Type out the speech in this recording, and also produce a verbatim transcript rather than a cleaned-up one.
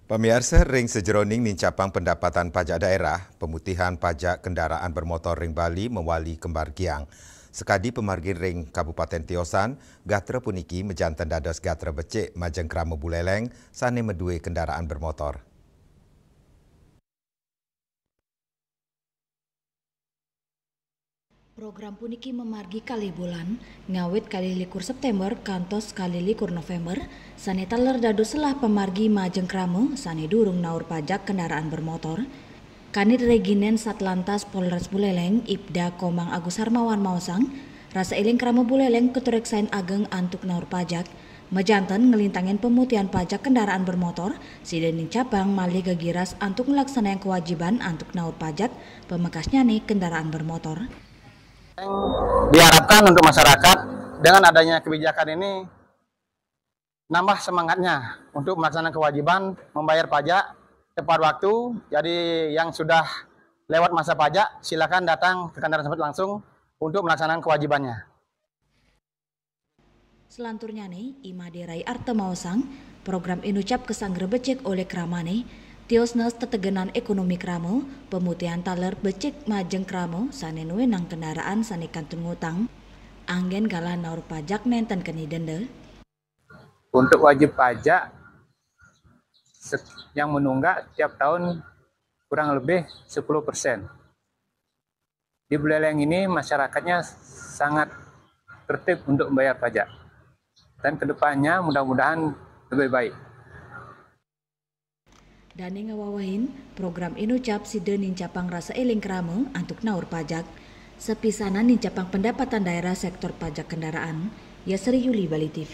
Pamiarsa, ring sajeroning nincapang pendapatan pajak daerah, pemutihan pajak kendaraan bermotor ring Bali mawali kamargiang. Sakadi pamargi ring Kabupaten Tiosan, gatra puniki majanten dados gatra becik majeng krama Buleleng sane madue kendaraan bermotor. Program puniki mamargi kalih bulan, ngawit kalih likur September kantos kalih likur November, sane taler dados selah pamargi majeng krama sane durung naur pajak kendaraan bermotor. Kanit Reginen Satlantas Polres Buleleng, Ibda Komang Agus Harmawan maosang, rasa eling krama Buleleng katureksain ageng antuk naur pajak, majanten nglintangin pemutihan pajak kendaraan bermotor, sida nincapang malih gegiras antuk nglaksanayang kewajiban antuk naur pajak, pamekasnyane kendaraan bermotor. Diharapkan untuk masyarakat, dengan adanya kebijakan ini, nambah semangatnya untuk melaksanakan kewajiban membayar pajak tepat waktu. Jadi, yang sudah lewat masa pajak, silakan datang ke Kantor Sembet langsung untuk melaksanakan kewajibannya. Selanturnyane, I Made Rai Arta maosang, program Inucap kasanggra becik olih kramane, tios nes tetegenan ekonomi krama, pemutihan taler becik majeng krama sane nuenang kendaraan sane kantun ngutang, anggen galah naur pajak nenten keni denda. Untuk wajib pajak se-, yang menunggak tiap tahun kurang lebih sepuluh persen. Di Buleleng ini masyarakatnya sangat tertib untuk membayar pajak. Dan kedepannya mudah-mudahan lebih baik. Dane ngawawahin, program Inucap sida nincapang rasa eling krama antuk naur pajak. Sapisanan nincapang pendapatan daerah sektor pajak kendaraan. Yasri Yuli, Bali T V.